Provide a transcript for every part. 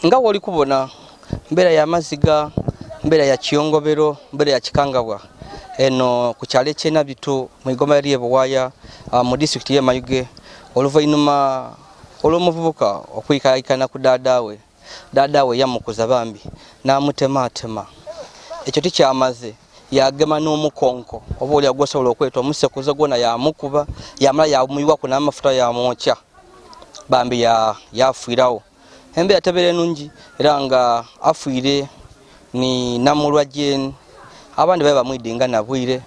Nga woli kubona mbeera ya maziga, mbeera ya kiyongobero, mbeera ya kikangabwa eno ku kyalo eky'Enabitu mu igoma ly'e Buwaya mu disitulikiti y'e Mayuge, oluvannyuma olw'omuvubuka okwikaikana ku daadaawe. Daadaawe yamukuza bambi n'amutematema, ekyo tikyamaze yagema n'omukonko oba oli agwosobola okweta omusekuzo gwona yamukuba, yamala yamuyiwako n'amafuta yamwokya, bambi yafiirawo. Embeera tebeera ennungi era nga afiire ni Namulwa Jane, abandi babe bamwidinga Nabwire,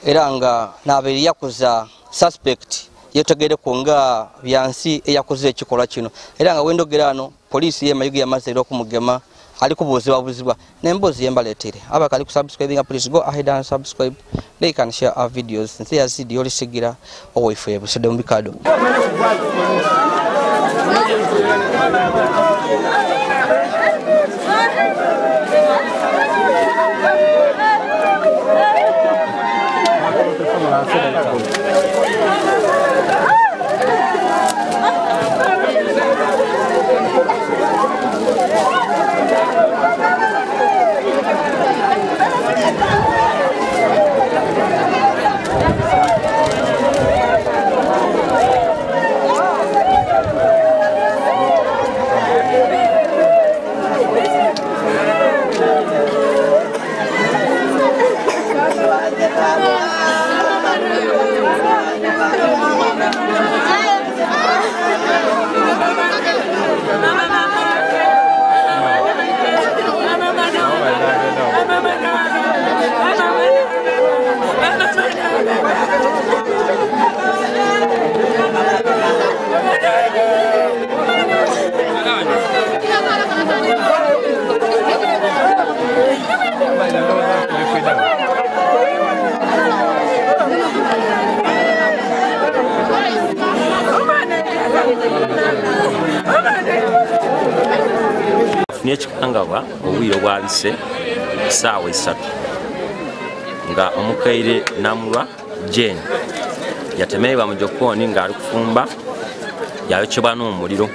era nga n'abeere yakuza suspect yetegereku nga Byansi eyakoze ekikolwa kino. Era nga wendogera ano poliisi y'e Mayuge yamaze era okumugema, ali kubuuzibwabuzibwa n'emboozi yembaleetere. Abakali ku subscribing, please go ahead and subscribe, like and share our videos. Nze Yazidi Olisigira owaife Busede mu Bikado. Afunye ekikangabwa obwire obwabise essaawa 3 nga omukaire Namulwa Jane yatemeebwa mu jokoni ng'ali kufumba, yayokebwa n'omuliro,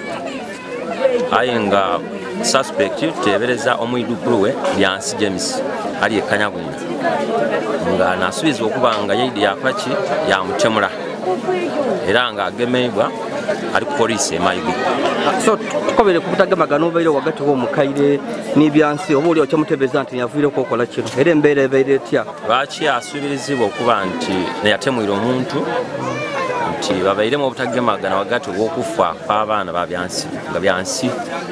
aye nga suspect tuteebereza omwidukulu we Byansi James ali e Kanyabwina nga nasuubizibwa okuba nga yeidi yakola ki yamutemula, era nga agemeebwa ali ku poliisi e Mayuge. So tukobere ku butagemagana obubaire wakati w'omukaire n'Ebyansi, oba oli okyamutebeeza nti yaviireko okukola kino, era embeera ebaire etya? Lwaki asuubirizibwa okuba nti neyatemwira omuntu nti babairemu obutagemagana wakati w'okufa kw'abaana ba Byansi, nga Byansi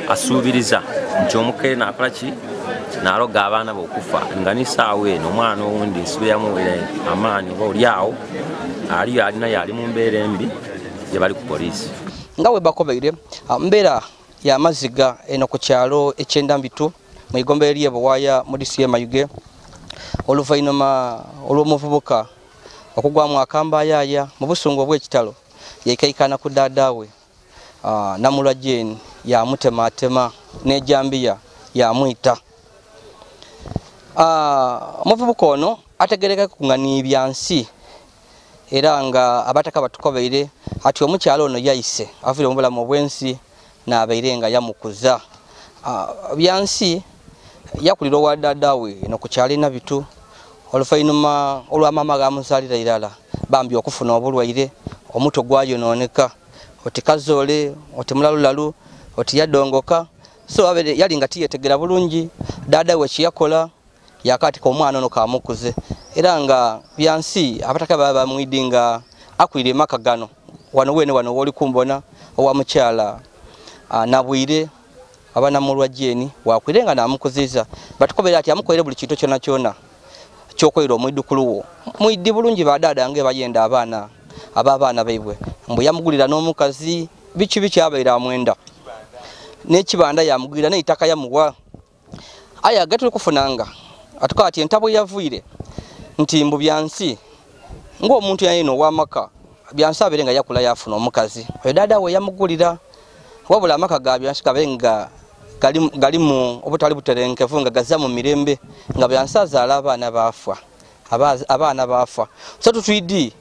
asuubiriza nti omukaire naakola ki n'aloga abaana be okufa, nga n'essaawa eno omwana owundi nsibe yamuwere amaanyi oba oli awo aliyo alinayo ali mu mbeera embi gye bali ku poliisi. Nga bwe bakobeire mbeera ya maziga eno ku kyalo eky'Endambitu mu igombe ly'e Buwaya mu disitulikiti y'e Mayuge, oluvannyuma olw'omuvubuka okugwamu akambayaaya mu busungu obw'ekitalo yeekaikana ku daadaawe Namulwa Jane, yamutematema n'ejambiya yamwita. Omuvubuka ono ategerekeka nga ni Byansi, era nga abataka batukobeire ati omukyalo ono yayise aviire mu bulamu obw'ensi n'abeire nga yamukuza. Byansi yakulira owa daadaawe eno ku kyalo Enabitu oluvannyuma olw'amaama g'amuzaalira irala bambi okufuna obulwaire, omutwe gwayonooneka, oti kazoole, oti mulalulalu, oti yadongoka. So abere yali nga tiyetegera bulungi daadaawe kyeyakola yakatika omwana ono kamukuze, era nga Byansi abataka baba bamwidinga akwire maka gano wano wene wano woli kumbona owa mukyala Nabwire aba Namulwa Jane wakwire nga namukuziza. Batukobera ati amukolere buli kintu kyona kyona kyokoyera omwidukulu wo mwiddi bulungi badada nge bayenda abaana abaana baibwe mbu yamugulira n'omukazi biki biki abaira amwenda n'ekibanda yamugulira n'eitaka yamuwa. Aya gatuli kufunanga atuka ati entabwe yavuire nti mbu Byansi ng'omuntu yayino ow'amaka Byansi abeere nga yakula yafuna omukazi oyo dada we yamugulira wabula amaka ga Byansi gabe nga galimu obutali buterenkevu nga gaza mu mirembe nga Byansi azaala abaana baafa abaana baafa. So tutwidi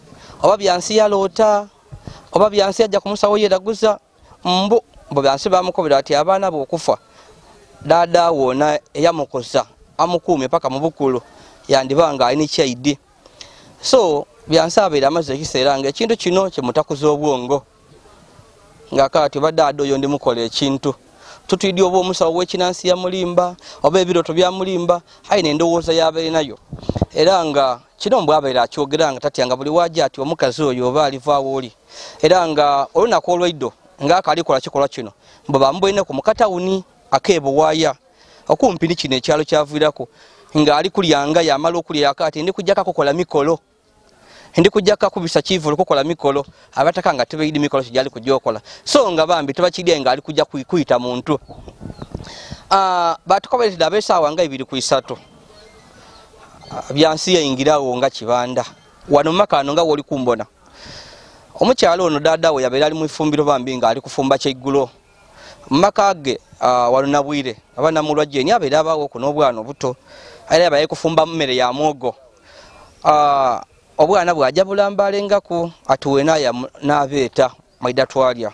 oba Byansi yaloota oba Byansi yajja kumusawo yeraguza mbu Byansi bamukobera ati abaana bo okufa dada wona eyamukoza amukuume paka mu bukulu yandibanga alina ekyaidi. So Byansi abeera amaze ekiseera nga ekintu kino kyemutakuza obwongo ng'akaati oba dada oyo ndimukola ekintu tutwidi oba omusawo w'ekinansi yamulimba oba ebiroto byamulimba ayina endowooza yabeere nayo era nga kino mbwabeera akyogera nga tatya nga buli wajja ati omukazi oyo oba alivaawo oli era nga olunaku olw'eiddo ng'akalikola kikolwa kino mbu bamubweneku mu katawuni ak'ebuwaaya okumpi ni kino ekyalo kyaviirako ng'ali kulyanga yamala okulya akaati ndi kujjako kukola mikolo ndi kujjako kubisa kivulu kukola mikolo abataka nga tebeeyidi mikolo kijali kujja so nga bambi tebakirya nga ali kujja kuyita muntu. Batukoberedde ab'essaawa nga 2 ku 3 Byansi yayingirawo nga kibanda wano maka ano nga woli kumbona omukyalo ono dada we yabeera ali mu ifumbiro bambi nga ali kufumba kyeggulo maka ge wano Nabwire aba Namulwa Jeni abeera abaawo kuno obwana obuto era yabaye kufumba mmere ya mwogo. Obwana bwajja bulambalengaku atuwe n'abeeta maida twalya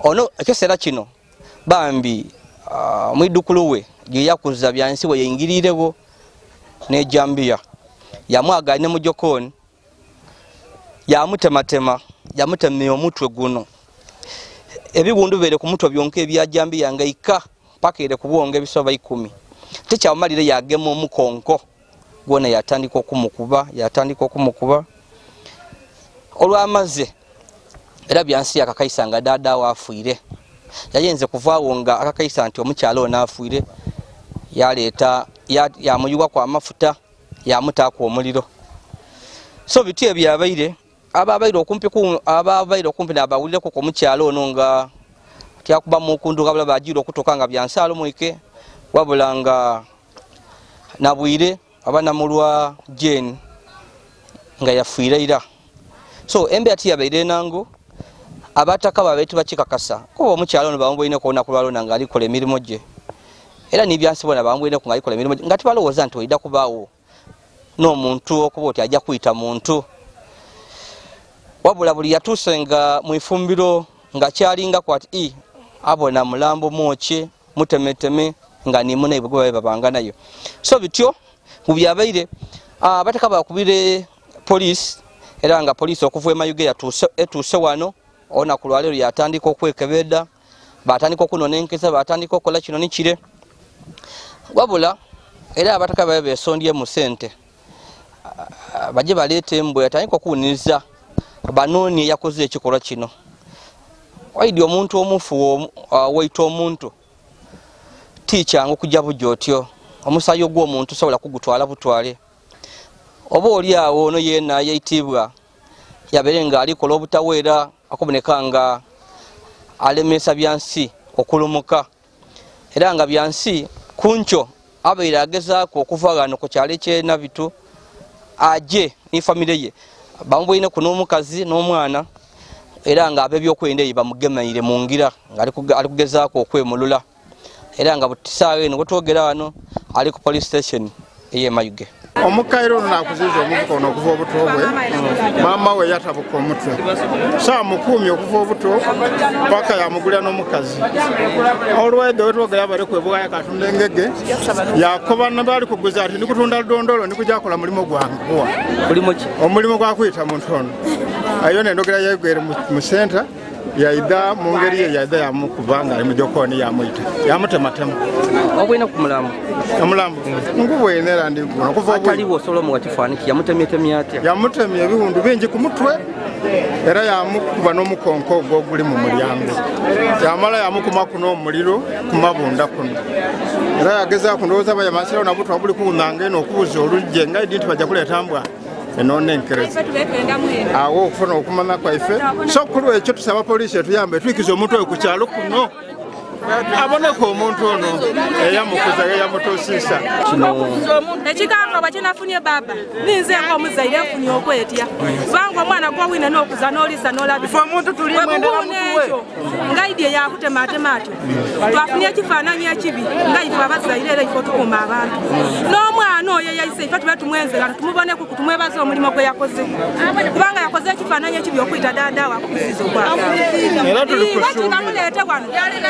ono ekiseera kino bambi mwiddukulu we gye yakuza Byansi we yayingirirewo n'ejambiya yamwagala ne mu jokoni yamutematema yamutemye omutwe guno ebiwundu bere ku mutwe byonka ebya jambiya nga ika paka ere kubwonga ebisoba 10 tekyamalire yagema omukonko gwona yatandika okumukuba olwamaze era Byansi akakaisa nga dada waafuire yayenze kuvaawo nga akakaisa nti omukyalo ono afuire yaleeta yamuyuwako amafuta yamutaako omuliro. So biti ebyabaire ababaire okumpi n'abawulireko ku mukyalo ono nga tyakuba mukundu kabula bagira okutuuka nga Byansi alumwike wabula nga Nabwire aba Namulwa Jane nga yafiire ira. So embeera tiyabaire enangu abataka babe tebakikakasa kuba omukyalo ono bamubweineko olunaku lwalona nga alikola emirimu gye era ne Byansi bona bamubweineko nga alikola emirimu gye nga tebalowooza nti oida kubaawo n'omuntu okuba oti ajja kuyita muntu. Wabula buli yatuuse nga mu ifumbiro nga kyalinga kwati abona mulambo mwokye mutemeteme nga nimuna ebwe babe babanga nayo. So bityo mu byabaire abataka bakubire poliisi era nga poliisi okuva e Mayuge etuuse wano olunaku lwaleero yatandika okwekebedda batandika okunonenkeza batandika okukola kino ni kire. Wabula era abataka babe besondye mu ssente bajje baleete embwa yatandika okuwuniriza banooni eyakoze ekikolwa kino. Waidi omuntu omufu waita omuntu tikyangu kujja bujja otyo omusaayi ogw'omuntu sobola kugutwala butwale oba oli awo ono yeena yeitibwa yabeere nga alikola obutaweera akuboneka nga alemesa Byansi okulumuka era nga Byansi kunkyo abeera agezaako okuva wano ku kyalo eky'enabitu aje ne famire ye bamubwine ku n'omukazi n'omwana era nga ab'ebyokwerinda eyo bamugemeire mu ngira nga ali kugezaako okwemulula era nga butisaawa eno bwetwogera wano ali ku police station ey'e Mayuge. Omukaire ono nakuziza omuvuka ono okuva obuto bwe maama we yatabuka omutwe so amukuumye okuva obuto paka yamugulira n'omukazi olwedde wetwogera bali kwebugayo katunda engege yakoba nabali kuguza ati ndikutunda ludondolo ndikujakola mulimu gwange kuwa omulimu gwakuyita muntu ono ayo nendogera yegwere mu senta yaida mu ngeri ye yaida yamukuba nga ali mu jokoni yamuyita yamutematema. Obwina ku mulambo omulambo ngubwene era ndiguna okuva ataliwo osobola mu wakifaaniki yamutemyetemye atya? Yamutemye ebiwundu bingi ku mutwe era yamukuba n'omukonko ogwo oguli mu mulyango yamala yamukuma kuno omuliro ku mabunda kuno era yagezaako ndowooza bayamasirawo nabutwa buli kuwunanga eno okubuza olujje nga idi nti bajja kuleeta mbwa enonenkereza awo okufuna okumanya kwaife. So kulwekyo tusaba poliisi etuyambe etwikize omuntu oyo ku kyalo kuno. Aboneko omuntu ono eyamukuza eyamutuusisa. Ekikanga bakinafunye baba ninze ng'omuzaire nfunye okwetya kubanga omwana gwawina n'okuza n'olisa n'olabisa ekyo nga idye yakutematema atyo twafunye ekifaananyi ekibi nga ife abazaire era ife otukuuma abantu n'omwana oyo yaise ife tube tumwenzera tumuboneku tumwebaze omulimu gwe yakoze kubanga yakoze ekifaananyi ekibi okuyita dada we akukusiza okwagala wano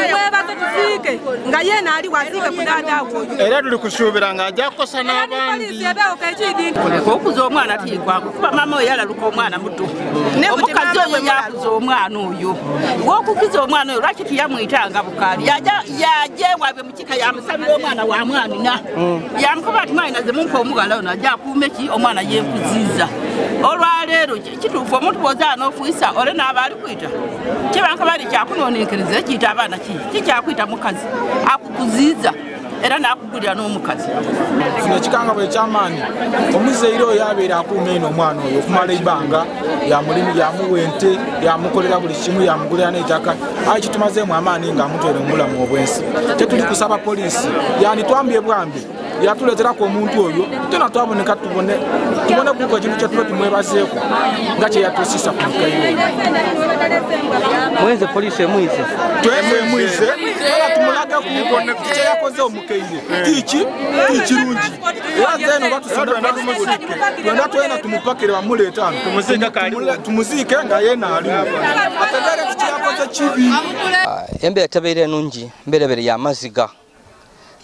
tumwebaze tuziike nga yena ali waziike ku dada we oyo era tuli kusuubira nga ajja kukosa n'abandi. Okuza omwana tikwako kuba mama oyo yalaluka omwana muto omukazi oyo yakuza omwana oyo wokukiza omwana oyo lwaki tiyamwyitanga bukaali yaje waabwe mukika yamusabira omwana wa mwanina yamukuba ati mwana ze mumpa omugala ono ajja akuume ki omwana yenkuziza olwaleero kituufu omuntu bw'ozaala n'ofuisa ole n'aba ali kwita kibanka bali kyakunoonenkereza ekiyita abaana ki kikyakwita mukazi akukuziiza era n'akugulira n'omukazi. Kino ekikangabwa eky'amaanyi omuzaire oyo abeera akuuma eno omwana oyo okumala ebbanga yamuwa ente yamukolera buli kimu yamugulira n'ettaka aye kitumazeemu amaanyi ng'amutwere omulamu obwensi. Tetuli kusaba poliisi yani twambye bwambi yatuleeterako omuntu oyo tena twaboneka tubone kuko ekintu kye tube tumwebazeeko nga kye yatuusisa ku mukaire. Mwenze poliisi emwize twemwe emwize era tumulage kuko kye yakoze omukaire tiki tikirungi era zeno batusonda twenda twena tumupakire bamuleeta hano tumuziike nga yena aliwo ategere kiki yakoze kibi. Embeera tabeera ennungi mbeera ebeere y'amaziga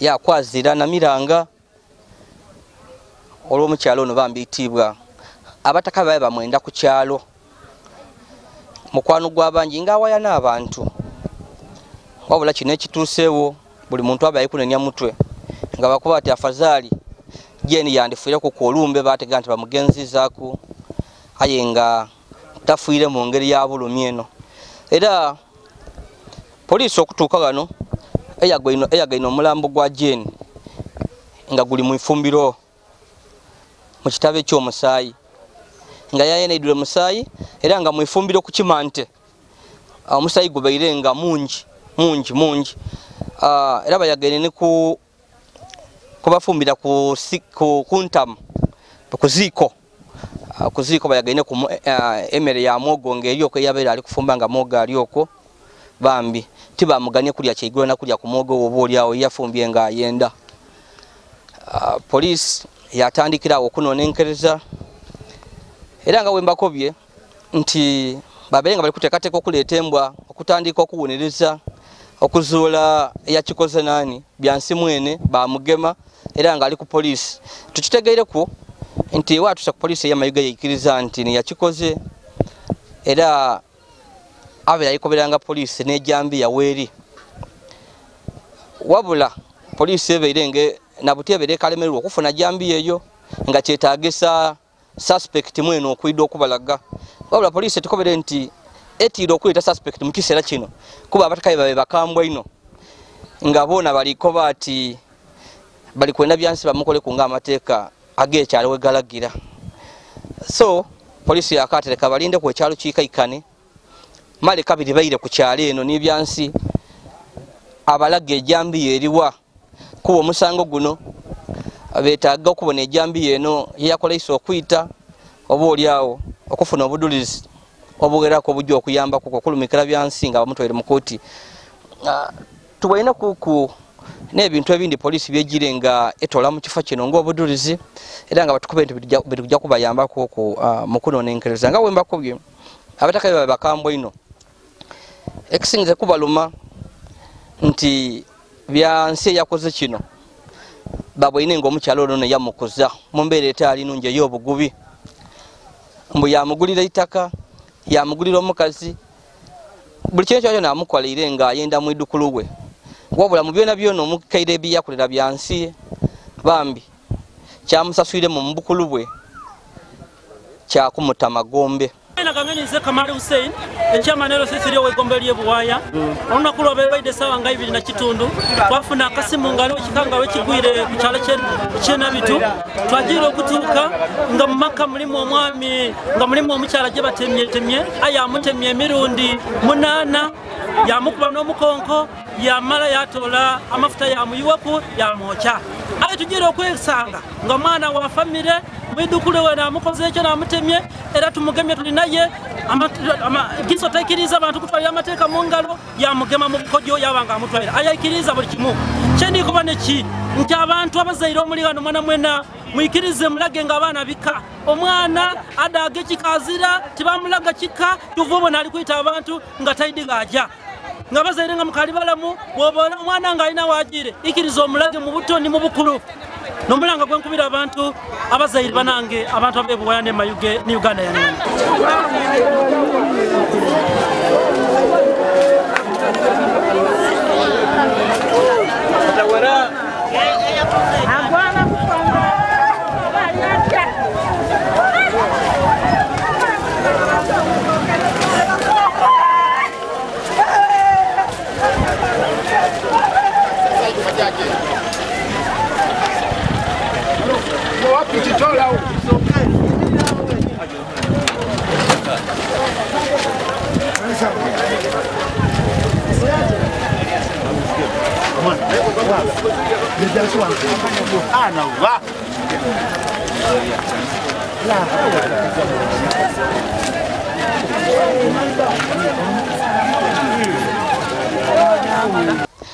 yakwazira namiranga olw'omukyalo ono bambiitiibwa abataka babe bamwenda ku kyalo mukwano gw'abangi ng'awaya n'abantu wabula kino ekituuseewo buli muntu aba yakunenya mutwe nga bakuba ati afazaali Jane yandifuireku ku olumbe baatega nti bamugenzizaaku aye nga tafuire mu ngeri ya bulumi eno. Era poliisi okutuuka wano eyagaino omulambo gwa Jane nga guli mu ifumbiro mu kitabo eky'omusaayi nga yayeneidwe musaayi era nga mu ifumbiro ku kimante omusaayi gubaire nga mungi mungi mungi era bayagaine ne ku kubafumbira ku kuntamu ku ziiko bayagaine ku emmere ya mwogo ng'eryoko eyabeera ali kufumba nga mwogo ali okwo bambi tibamuganye kulya kyeigulo na kulya ku mwogo oba oli awo yafumbye ng'ayenda. Poliisi yatandikirawo okunonenkereza era nga wembakobye nti babeere nga bali kuteekateeka okuleeta embwa okutandika okuwunereza okuzuula eyakikoze nani Byansi mwene bamugema era nga ali ku poliisi. Tukitegeereku nti watuusa ku poliisi ey'Amayuge yaikiriza nti neyakikoze era abeera ayikoberanga poliisi n'ejambiya weeri wabula poliisi ebeire nge nabuti ebeere ekalemererwa okufuna jambiya eyo nga kyetaagisa suspect mwene okwidda okubalaga wabula poliisi etukobere nti etiire okuleeta suspect mu kiseera kino kuba abataka babe bakambwe ino nga boona balikoba ati bali kwenda Byansi bamukoleku ng'amateeka ag'ekyalo we galagira. So poliisi yakatereka balinde ku ekyalo kiikaikane male kabiri baire ku kyalo eno ne Byansi abalaga ejambiya eriwa kuba omusango guno beetaaga okubona ejambiya eno yeyakoleisa okwita oba oli awo okufuna obudulizi obuwerako obujja okuyambako okulumikira Byansi nga bamutwaire mu kooti. Tubaine kuku n'ebintu ebindi poliisi byegire nga etola mu kifo kino ng'obudulizi era nga batukube nti bijja kubayambako mu kunonenkereza nga wembakobye abataka babe bakambwe ino ekisinze kubaluma nti Byansi yakoze kino babwine ng'omukyalo ono yamukuza mu mbeera etaali nnungi ey'obugubi mbu yamugulira ettaka yamugulira omukazi buli kintu kyona namukolera ng'ayenda mu idukulu we wabula mu byona byona omukaire ebyakolera Byansi bambi kyamusaswire mu mbukulu bwe kyakumuta magombe. Nze Kamali Hussein, chairman LC3 w'eggombe ly'e Buwaya. Olunaku lwabeerwaidde essaawa nga 2:15 twafuna akasimu nga aliwo ekikanga wekigwire ku kyalo ky'Enabitu. Twagiira okutuuka nga mu maka mulimu omwami nga mulimu omukyala gye batemyetemye, aye amutemye emirundi 8, yamukuba n'omukonko, yamala yatoola amafuta yamuyiwaku yamwokya. Aye tugiira okwesanga nga mwana wa famire mwidukule we namukoze ekyo namutemye, era tumugemye tuli naye. Giso taikiriza abantu kutwalira amateeka mu ngalo, yamugema mu bukodyo yabanga amutwalira. Ayayikiriza buli kimu. Kyendikuba neki nti abantu abazaire omuli wano mwana mwena mwikirize mulage nga abaana bika. Omwana adaage kikazira tibamulaga kika, tuva obona ali kuyita abantu nga taidiga ajja. Nga bazaire nga mukali balamu, bw'oba omwana nga alina waagire, ikiriza omulage mu buto ni mu bukulu. Nomulanga gwenkubira abantu abazaire banange abantu ab'e Buwaya ne Mayuge ne Uganda yange.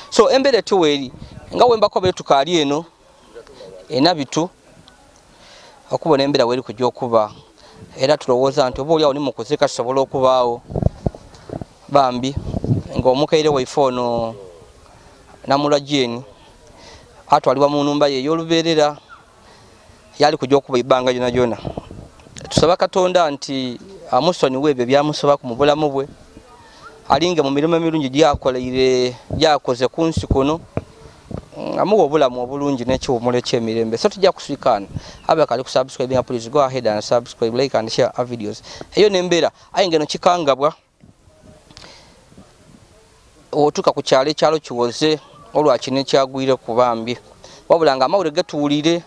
So embeera tuweeri nga wembako betukaali eno Enabitu okubona embeera weri kujja okuba, era tulowooza nti oba oliawo ni mukuzika tusobola okubaawo bambi ng'omukaire waife ono Namulwa Jane atwalibwa mu nnumba ye ey'olubeerera yali kujja okuba ebbanga lyona lyona. Tusaba Katonda nti amusonyiwe ebyo byamusobaku mu bulamu bwe, alinge mu mirimu emirungi gyakoleire gyakoze ku nsi kuno, amuwa obulamu obulungi n'ekiwummulo eky'emirembe. So tujja kuswikaana abakali ku subscribe, please go ahead and subscribe, like and share our videos. Eyo n'embeera aye ngeno kikangabwa otuuka ku kyalo ekyalo kiwoze olwa kino ekyagwire ku bambi, wabula nga amawulire getuwulire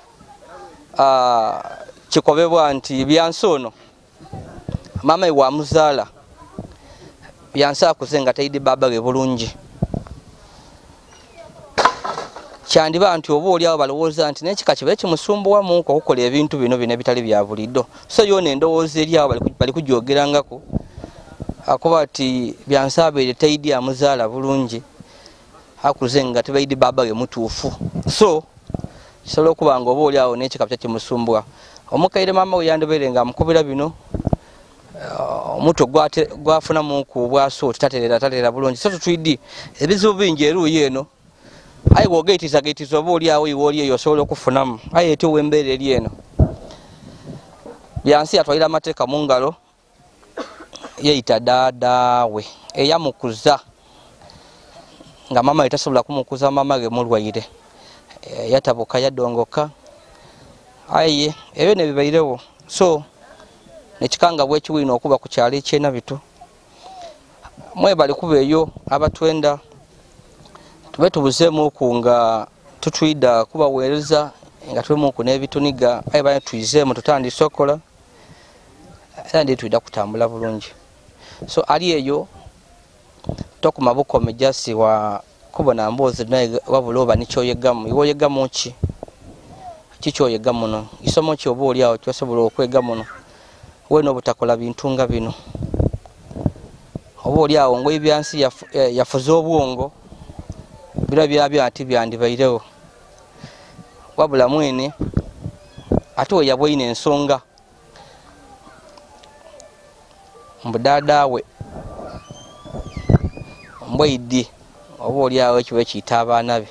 kikobebwa nti Byansi ono maama we wamuzaala Byansi akuze nga tayidde baaba we bulungi. Kyandiba nti oba oli awo balowooza nti n'ekika kibe kimusumbuwamuko okukola ebintu bino bino ebitali bya bulijjo. So yona endowooza eri awo bali kugyogerangako akuba nti Byansi abeere tayidde amuzaala bulungi, akuze nga tebayidde baaba we mutuufu. So kisobola okuba nga oba oli awo n'ekika kya kimusumbuwa. Omukaire maama we yandibeere nga amukubira bino, omutwe gwafunamuku obwasuuti taterera bulungi. So tutwiddi ebizibu bingi eruuyi eno, aye bw'ogeetizageetiza oba oli awo iwe oli eyo osobola okufunamu. Aye etyo w'embeera eri eno, Byansi yatwalira amateeka mu ngalo, yeyita daadaawe eyamukuza nga maama we tasobola kumukuza, maama we mulwaire, yatabuka yadongoka, aye ebyo ne bibairewo. So nekikanga bwekiwino okuba ku kyalo eky'Enabitu. Mwebale kuba eyo abatwenda tube tubuzeemuku nga tutwida kubaweereza nga tubemuku n'ebituniga, aye bane tuyizeemu tutandise okola era ndi twida kutambula bulungi. So ali eyo tokuma bukome jasi wa kubona mboozi naye wabula oba nikyoyegamu. Iwe oyegamu ki? Kikyoyega muno? Isomo ki oba oli awo kyosobola okwega muno wena obutakola bintu nga bino? Oba oli awo ngoye Byansi yafuze obwongo bira byabyo ati byandibairewo, wabula mwene ate we yabwaine ensonga mbu mbwaidi oba oli awo ekiba ekiyita abaana be.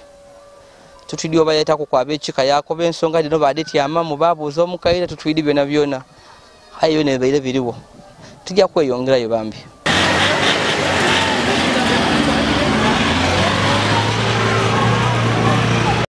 Tutwidi oba yayitako kwaba ekika yakoba ensonga dino badetyama mu babuuza omukaire, tutwidi byona byona, aye byona ebibaire biriwo. Tujja kweyongerayo bambi.